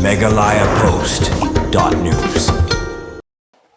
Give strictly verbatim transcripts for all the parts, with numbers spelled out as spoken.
Meghalaya Post dot news.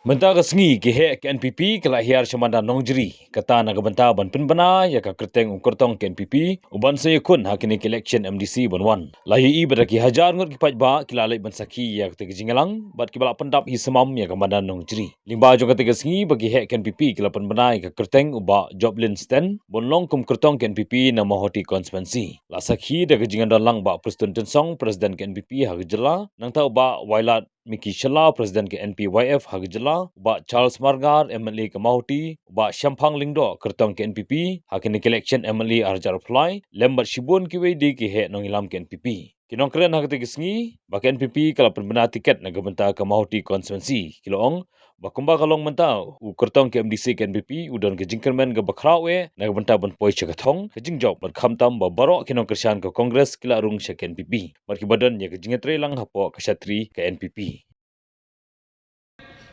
Mynta ka sngi ki heh ka N P P ki la hiar sha madan Nongjri, kata na ka bynta ban pynbna ïa ka kyrteng u kyrtong ka N P P u ban sa ïakhun ha kine ki election M D C ban wan. La ïohi ba da ki hajar ngut ki paidbah ki la leit ban sakhi ïa kata ka jingïalang bad ki ba la pyndap hi samam ïa ka madan Nongjri. Lyngba jong kata ka sngi ba ki heh ka N P P ki la pynbna ïa ka kyrteng u Bah Joplin Sten ban long kum kyrtong ka N P P na Mawhati constituency. La sakhi da ka jingdon lang Bah Prestone Tynsong, President ka N P P ha ka jylla, nangta u Bah Wailadmiki Shylla, President ka N P Y F ha ka jylla, u Bah Charles Marngar, M L A ka Mawhati, u Bah Shemphang Lyngdoh, kyrtong ka N P P ha kine ki election M L A arhajar arphew lai, lem bad shibun kiwei de ki heh nongïalam ka N P P. Ki nongkren ha kata ka sngi ba ka N P P ka la pynbna tiket na ka bynta ka Mawhati constituency ki la ong ba kumba ka long mynta, u kyrtong ka M D C ka N P P u don ka jingkyrmen kaba khraw eh na ka bynta ban poi sha ka thong ka jingjop, bad khamtam ba baroh ki nongkyrshan ka Congress ki la rung sha ka N P P bad kiba don ïa ka jingïatreilang hapoh ka shatri ka N P P.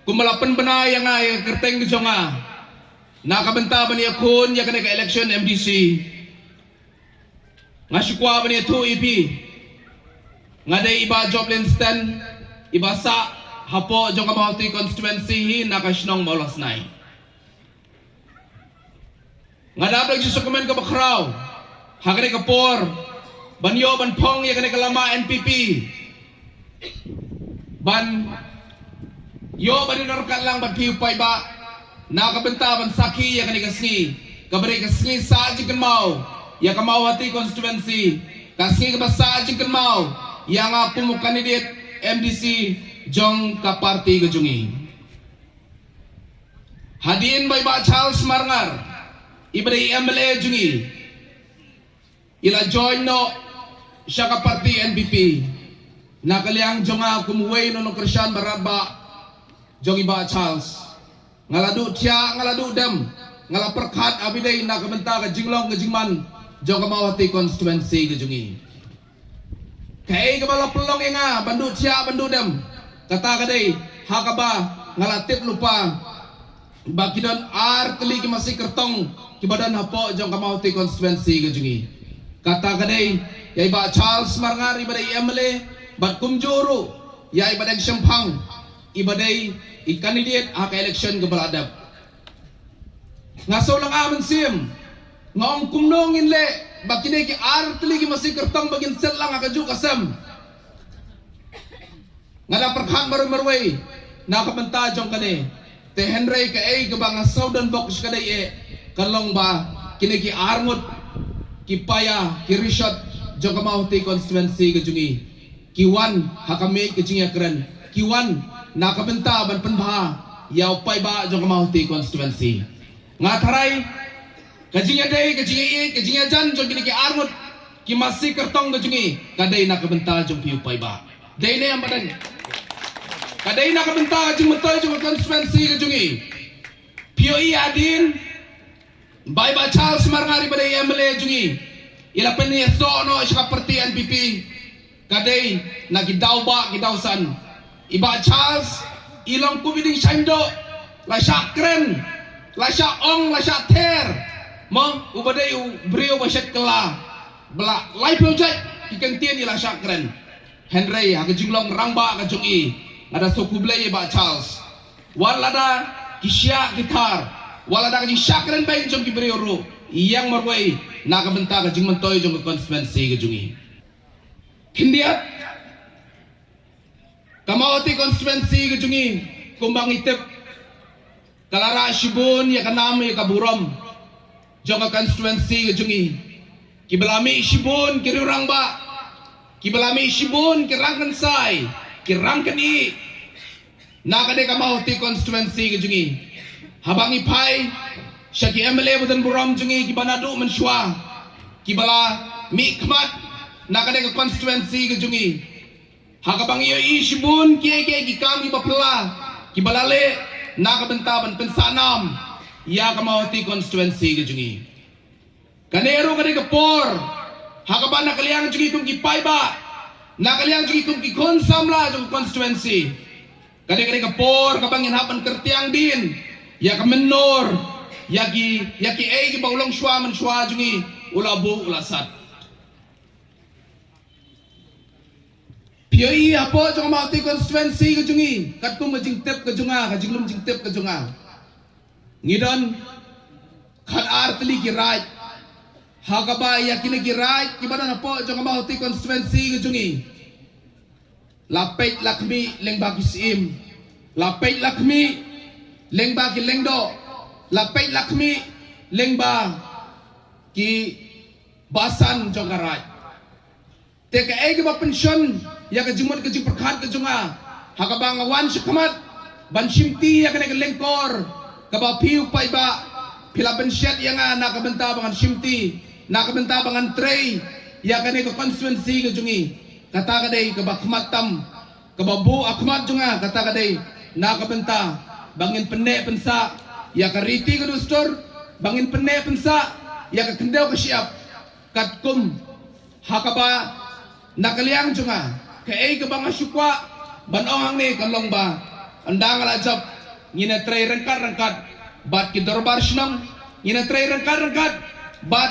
Kumba la pynbna ïa nga ïa ka kyrteng ka jong nga na ka bynta ban ïakhun ïa kane ka election M D C, nga shu kwah ban ïathuh ïa phi. Nga dei i Bah Joplin Sten, i ba sah hapoh jong ka Mawhati constituency hi na ka shnong Mawlasnai. Nga dap da ka jingsngewkmen kaba khraw ha kane ka por ban ïoh ban phong ïa kane ka lama N P P ban ïoh ban ïa ryngkat lang bad phi u paidbah na ka bynta ban sakhi ïa kane ka sngi kaba dei ka sngi sah jingkynmaw ïa ka Mawhati constituency, ka sngi kaba sah jingkynmaw ïa nga kum u candidate M D C jong ka party ka jong ngi. Hadien ba i Bah Charles Marngar, i ba dei M L A jong ngi, i la join noh sha ka party N P P, na ka liang jong nga kum uwei na u nongkyrshan ba radbah jong i Bah Charles, nga la duh thiah, nga la duh dem, nga la pyrkhat ha ba ïadei na ka bynta ka jinglong ka jingman jong ka Mawhati constituency ka jong ngi. Kaei kaba la pynlong ïa nga ban duh thiah ban duh dem, kata ka dei ha kaba nga la tip lypa ba ki don ar tylli ki masi kyrtong kiba don hapoh jong ka Mawhati constituency ka jong ngi. Kata ka dei ïa i Bah Charles Marngar, i ba dei M L A, bad kumjuh ruh ïa i Bah Deng Shemphang, i ba dei i candidate ha ka election kaba la dep. Nga shu lynga mynsiem, nga ong kumno ngin leh ba kine ki ar tylli ki masi kyrtong ba ngin set lang ha kajuh ka sem. Nga da pyrkhat marwei marwei na ka bynta jong kane. Te hynrei kaei kaba nga shu don bok sha ka dei eh ka long ba kine ki ar ngut ki paia ki rishot jong ka Mawhati constituency ka jong ngi ki wan ha ka miej ka jingïakren, ki wan na ka bynta ban pynbha ïa u paidbah jong ka Mawhati constituency. Nga tharai ka jingïadei, ka jingïaieit, ka jingïajan jong kine ki ar ngut ki masi kyrtong ka jong ngi ka dei na ka bynta jong phi u paidbah. Dei ne em ba dang? Ka dei na ka bynta ka jingmyntoi jong ka constituency ka jong ngi. Phi ïohi hadien ba i Bah Charles Marngar, i ba dei M L A jong ngi, i la pynïasoh noh sha ka party N P P. Ka dei na ki daw ba ki daw san. I Bah Charles i long kum i dieng shaiñduh, la shah kren, la shah ong, la shah ther. Mo, u ba dei u briew ba shet kylla, ba la laiphew jait ki kyntien i la shah kren. Hynrei ha ka jinglong rangbah ka jong i, nga da sngewkhublei ïa i Bah Charles. Wat lada ki shiah ki thar, wat lada ka jingshah kren beiñ jong ki briew ruh, i ïeng marwei na ka bynta ka jingmyntoi jong ka constituency ka jong i. Khyndiat, ka Mawhati constituency ka jong ngi, kumba ngi tip, ka la rah shibun ïa ka nam ïa ka burom jong ka constituency ka jong ngi. Ki ba la mih shibun ki riew rangbah, ki ba la mih shibun ki rangkynsai, ki rangkynï na ka dei ka Mawhati constituency ka jong ngi. Haba ngi phai sha ki M L A ba don burom jong ngi, ki ba naduh mynshuwa ki ba la mih khmat na ka dei ka constituency ka jong ngi, ha kaba ngi ïohi shibun kiei kiei ki kam ki ba phylla ki ba la leh na ka bynta ban pynsah nam ïa ka Mawhati constituency ka jong ngi. Kane ruh ka dei ka por ha kaba na ka liang jong ngi kum ki paidbah, na ka liang jong ngi kum ki khun samla jong ka constituency, ka dei, ka dei ka por kaba ngin hap ban kyrtiang dien ïa ka mynnor, ïa ki, ïa kiei ki ba u longshuwa mynshuwa jong ngi u la buh u la sat. Phi ïohi hapoh jong ka Mawhati constituency ka jong ngi, katkum ka jingtip ka jong nga, ka jinglum jingtip ka jong nga, ngi don khat ar tylli ki raid. Ha kaba ïa kine ki raid kiba don hapoh jong ka Mawhati constituency ka jong ngi, la peit la khmih lyngba ki syiem, la peit la khmih lyngba ki lyngdoh, la peit la khmih lyngba ki basan jong ka raid. Te kaei kaba pynshon ïa ka jingmut ka jingpyrkhat ka jong nga, ha kaba nga wan shakhmat ban shimti ïa kane ka lyngkor kaba phi u paidbah phi la pynshet ïa nga na ka bynta ba ngan shimti, na ka bynta ba ngan trei ïa kane ka constituency ka jong ngi. Kata ka dei kaba khmat tam, kaba buh ha khmat jong nga, kata ka dei na ka bynta ba ngin pynneh pynsah ïa ka riti ka dustur, ba ngin pynneh pynsah ïa ka khyndew ka shyiap. Katkum ha kaba na ka liang jong nga, kaei kaba nga shu kwah ban ong hangne ka long ba ynda nga la jop, ngin ïa trei ryngkat ryngkat bad ki dorbar shnong, ngin ïa trei ryngkat ryngkat bad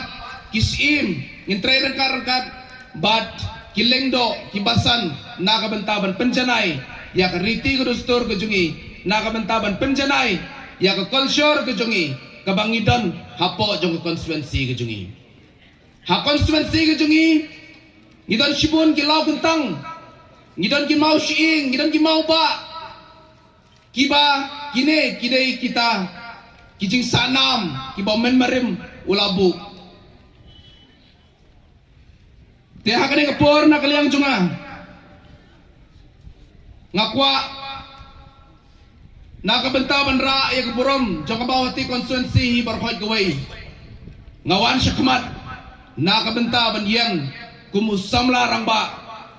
ki syiem, ngin trei ryngkat ryngkat bad ki lyngdoh ki basan, na ka bynta ban pynjanai ïa ka riti ka dustur ka jong ngi, na ka bynta ban pynjanai ïa ka culture ka jong ngi kaba ngi don hapoh jong ka constituency ka jong ngi. Ha constituency ka jong ngi, ngi don shibun ki law kyntang, ngi don ki maw shyieng, ngi don ki maw bah, kiba kine ki dei kita ki jingsahnam kiba u Myntmar u la buh. Te ha kane ka por na ka liang jong nga, nga kwah na ka bynta ban rah ïa ka burom jong ka Mawhati constituency hi baroh kawei, nga wan shakhmat na ka bynta ban ïeng kum u samla rangbah,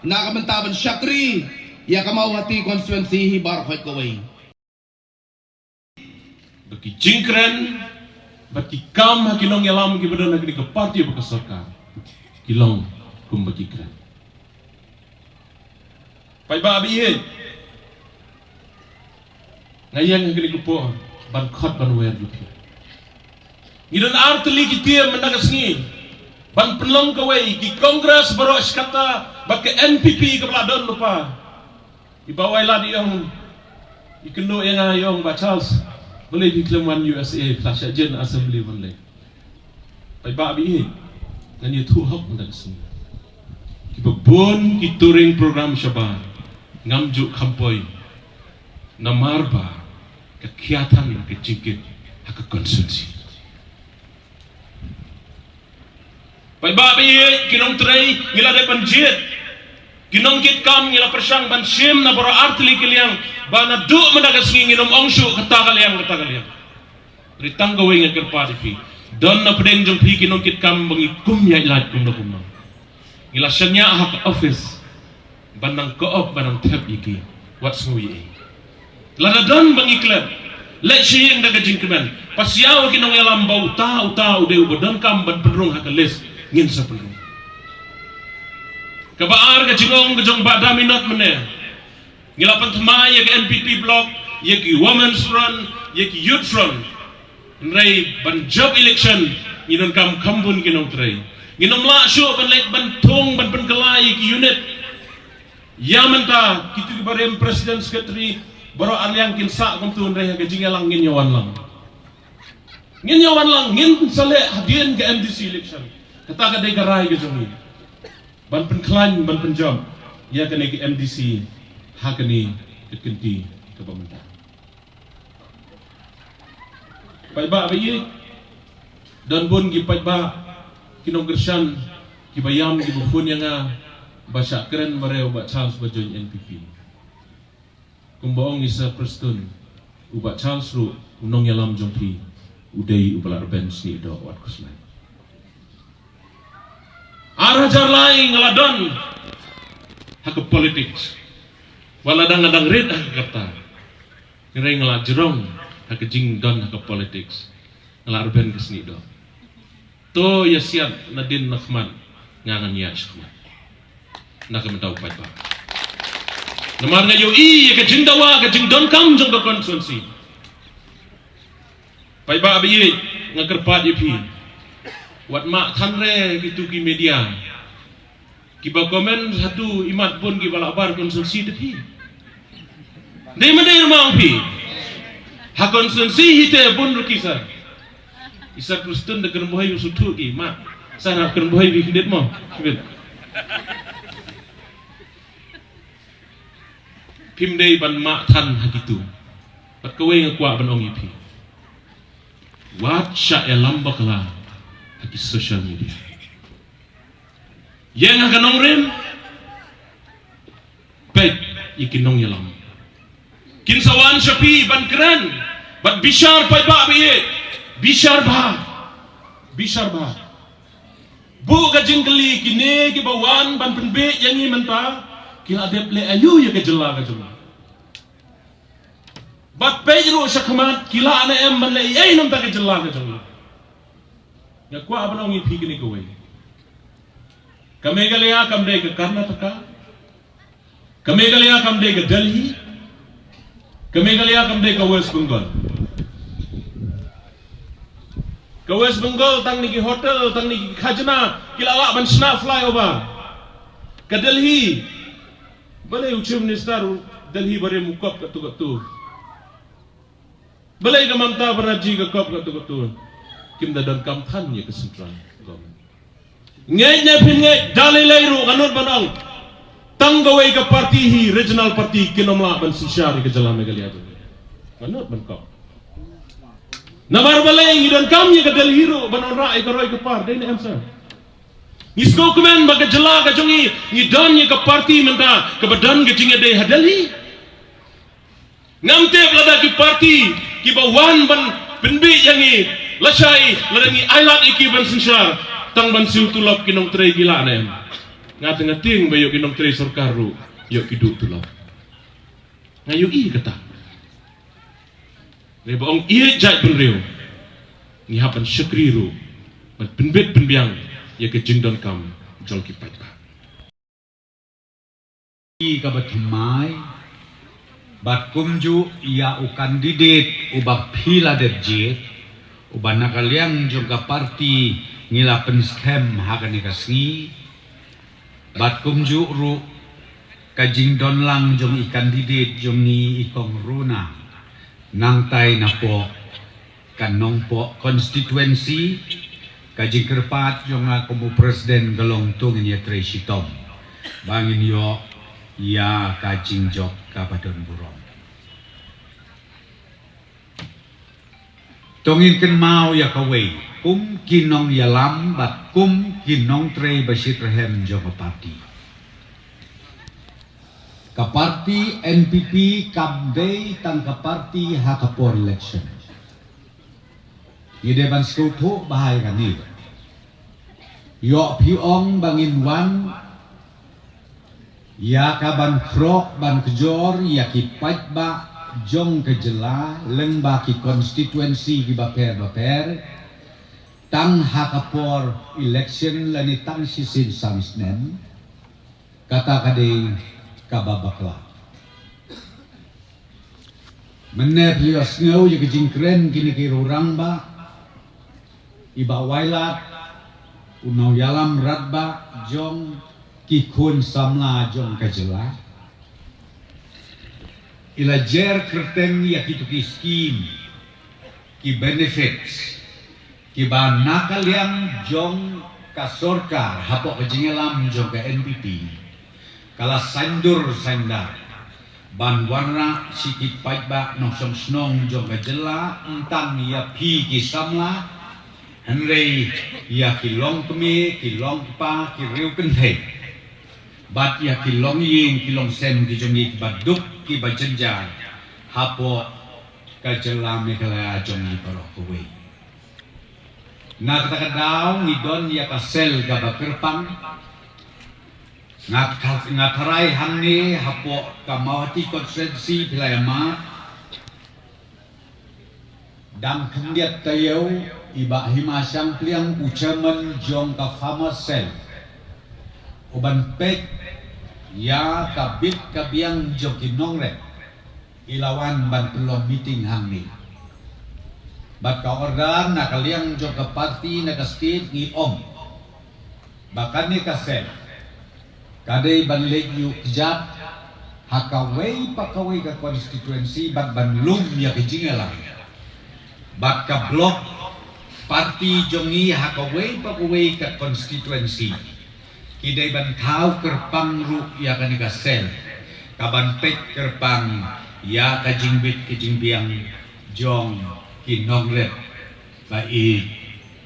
na ka bynta ban shakri ïa ka Mawhati constituency hi baroh kawei. Ba ki jingkren, ba ki kam ha ki nongïalam kiba don ha kane ka party bad ka sorkar, ki long kumba ki kren. Paidbah ba ïeit, nga ïeng ha kane ka por ban khot ban wer ïa phi. Ngi don ar tylli ki team mynta ka sngi ban pynlong kawei, ki Congress baroh shi katta bad ka N P P kaba la don lypa. I Bah Wailadmiki i ong, i kynduh ïa nga i ong, Bah Charles, balei phi khlem wan U S A, phi la shah jin assembly balei? Paidbah ba ïeit, ngan ïathuh hok mynta ka sngi. Kiba bun ki touring program shabar ngam ju kham poi namar ba ka khia than ka jingkit ha ka constituency. Paidbah ba ïeit, ki nongtrei ngi la dep ban jied. Ki nongkitkam ngi la pyrshang ban shim na baroh ar tylli ki liang ba naduh mynta ka sngi ngin ym ong shuh kata ka liang, kata ka liang. Hynrei tang kawei nga kyrpad ïa phi, don na pdeng jong phi ki nongkitkam ba ngi kum ïaid lait kumno kumno. Ngi la shaniah ha ka office ban nang koop, ban nang thep ïa ki. Wat sngew ïa ei. Lada don ba ngi klet, leit sha ïing da ka jingkmen, pasiaw ïa ki nongïalam ba uta uta u dei uba donkam ban pynrung ha ka list, ngin sa pynrung. Kaba ar, ka jingong ka jong Bah Daminot mynne. Ngi la pynthymmai ïa ka N P P block, ïa ki Women's Front, ïa ki Youth Front. Hynrei ban jop election ngi donkam kham bun ki nongtrei. Ngin ym lah shuh ban leit ban thung ban pynkylla ïa ki unit. Ïa mynta kitu kiba rim president, secretary, baroh ar liang kin sah kumtu, hynrei ha ka jingïalang ngin ïa wan lang. Ngin ïa wan lang, ngin sa leh hadien ka M D C election. Kata ka dei ka rai ka jong ngi, ban pynkhlaiñ, ban pynjop ïa kane ka M D C ha kane ka kynti kaba mynta. Paidbah ba ïeit, don bun ki paidbah, ki nongkyrshan, kiba ïam, kiba phone ïa nga ba shah kren mareh u Bah Charles ba join N P P. Kumba ong i Sir Prestone, u Bah Charles ruh, u nongïalam jong phi, u dei uba la rben snieh doh wat khuslai. Ar hajar lai nga la don ha ka politics. Wat la dang, nga dang rit ha ka rta, hynrei nga la jrong ha ka jingdon ha ka politics. Nga la rben ka snieh doh. To ïa siat nadien na khmat, nga ngan ïaid sha khmat na ka bynta u paidbah. Namar nga ïohi ïa ka jingdawa, ka jingdonkam jong ka constituency. Paidbah ba ïeit, nga kyrpad ïa phi, wat mah than re kitu ki media. Kiba comment hato imat bun kiba lah bar constituency te phi. Dei ma dei ruh ma ong phi. Ha constituency hi te bun ruh ki sir. I sir Prestone da kren bhoi u suthu ki ma. Sir ha kren bhoi bi khyndiat mo. Khyndiat. Phim dei ban mah than ha kitu. Bad kawei nga kwah ban ong ïa phi. Wat shah ïalam bakla ha ki social media. Ïeng ha ka nongrim. Peit ïa ki nongïalam. Kin sa wan sha phi ban kren. Bad bishar paidbah ba ïeit. Bishar bha. Bishar bha. Buh ka jingkylli kine kiba wan ban pynbeit ïa ngi mynta. Ki la dep leh aïu ïa ka jylla ka jong ngi. Bad peit ruh sha khmat ki lah ne em ban leh ei ei namar ka jylla ka jong ngi. Nga kwah ban ong ïa phi kane kawei. Ka Meghalaya kam dei ka Karnataka. Ka Meghalaya kam dei ka Delhi. Ka Meghalaya kam dei ka West Bengal. Ka West Bengal tang na ki hotel, tang na ki khajna, ki la lah ban shna flyover. Ka Delhi, balei u Chief Minister u Delhi barim u kop katto katto? Balei ka Mamata Banerjee ka kop katto katto? Kim da donkam than ïa ka central government. Ngeit ne phin ngeit, da lei lei ruh nga nud ban ong. Tang kawei ka party hi, regional party, kin ym lah ban synshar ïa ka jylla Meghalaya jong ngi. Nga nud ban kop. Namar balei ngi donkam ïa ka Delhi ruh ban wanrah ïa ka roi ka par, dei ne em sir? Ngi sngewkmen ba ka jylla ka jong ngi, ngi don ïa ka party mynta kaba don ka jingïadei ha Delhi. Ngam tip lada ki party kiba wan ban pynbeit ïa ngi, lashai lada ngi ailad ïa ki ban synshar, tang ban siew tulop ki nongtrei ki lah ne em? Nga te nga tieng ba ïoh ki nongtrei sorkar ruh ïoh ki duh tulop. Nga ïohi kata. Hynrei ba ong ïeit jaitbynriew, ngi hap ban shakri ruh ban pynbeit pynbiang ïa ka jingdonkam jong ki paidbah. Kaba thymmai bad kumjuh ïa u candidate uba phi la dep jied, uba na ka liang jong ka party ngi la pynskhem ha kane ka sngi, bad kumjuh ruh ka jingdon lang jong i candidate jong ngi, i Kong Runa, nangtai napoh ka Nongpoh constituency. Ka jingkyrpad jong nga kum u president ka long to ngin ïatrei shitom ba ngin ïoh ïa ka jingjop kaba don burom. To ngin kynmaw ïa kawei kum ki nongïalam bad kum ki nongtrei ba shitrhem jong ka party. Ka party N P P kam dei tang ka party ha ka por election. Ngi dei ban sngewthuh bha ïa kane. Ïoh phi ong ba ngin wan ïa ka ban khroh ban kjor ïa ki paidbah jong ka jylla lyngba ki constituency kiba pher bapher, tang ha ka por election lane tang shisien san snem. Kata ka dei kaba bakla. Mynne phi ïohsngew ïa ka jingkren kine ki rangbah, i Bah Wailadmiki, u nongïalam rangbah jong ki khun samla jong ka jylla, i la jer kyrteng ïa kito ki skim, ki benefits kiba na ka liang jong ka sorkar hapoh ka jingïalam jong ka N P P ka la saiñdur saiñdar ban wanrah sha ki paidbah nongshong shnong jong ka jylla, ym tang ïa phi ki samla, hynrei ïa ki longkmie, ki longkpa, ki riewkynthei, bad ïa ki longïing ki longsem ki jong ngi kiba duk kiba jynjar hapoh ka jylla Meghalaya jong ngi baroh kawei. Na kata ka daw ngi don ïa ka sel kaba kyrpang. Nga tha-, nga tharai hangne hapoh ka Mawhati constituency phi la ïa mad. Dang khyndiat taïew i Bah Hima Shangpliang, u chairman jong ka Farmer Cell, u ban peit ïa ka bit ka biang jong ki nongrep, i la wan ban pynlong meeting hangne. Bad ka order na ka liang jong ka party na ka state ngi ong ba kane ka sel Ka dei ban leit ïuh kjat ha kawei pa kawei ka constituency bad ban lum ïa ka jingïalang. Bad ka bloc party jong ngi ha kawei pa kawei ka constituency ki dei ban thaw kyrpang ruh ïa kane ka cell, ka ban peit kyrpang ïa ka jingbit ka jingbiang jong ki nongrep ba ïeit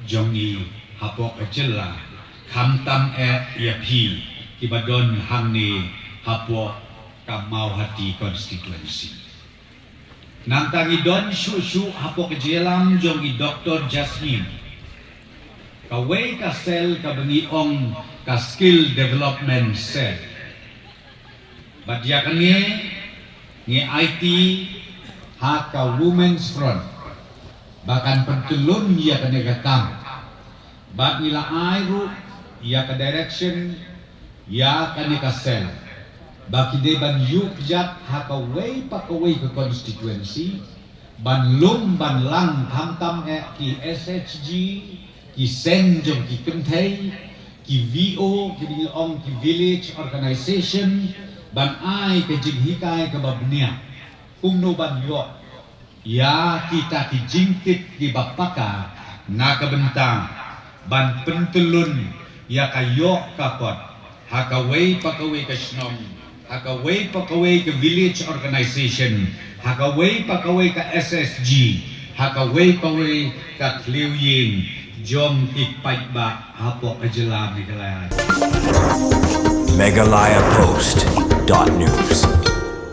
jong ngi hapoh ka jylla, khamtam eh ïa phi kiba don hangne hapoh ka Mawhati constituency. Nangta ngi don shuh shuh hapoh ka jingïalam jong i Doctor Jasmine, kawei ka cell kaba ngi ong ka skill development cell. Bad ïa kane ngi aiti ha ka Women's Front ba kan pyntylun ïa kane ka kam. Bad ngi la ai ruh ïa ka direction ïa kane ka cell ba ki dei ban ïuh kjat ha kawei pa kawei ka constituency, ban lum ban lang khamtam eh ki S H G, ki seng jong ki kynthei, ki V O, ki dei ong ki village organization, ban ai ka jinghikai kaba bniah kumno ban ïoh ïa kita ki jingtip kiba paka na ka bynta ban pyntylun ïa ka ïoh ka kot ha kawei pa kawei ka shnong, ha kawei pa kawei ka village organization, ha kawei pa kawei ka S S G, ha kawei pa kawei ka thliewieng jong ki paidbah hapoh ka jylla Meghalaya. Meghalaya Post dot news.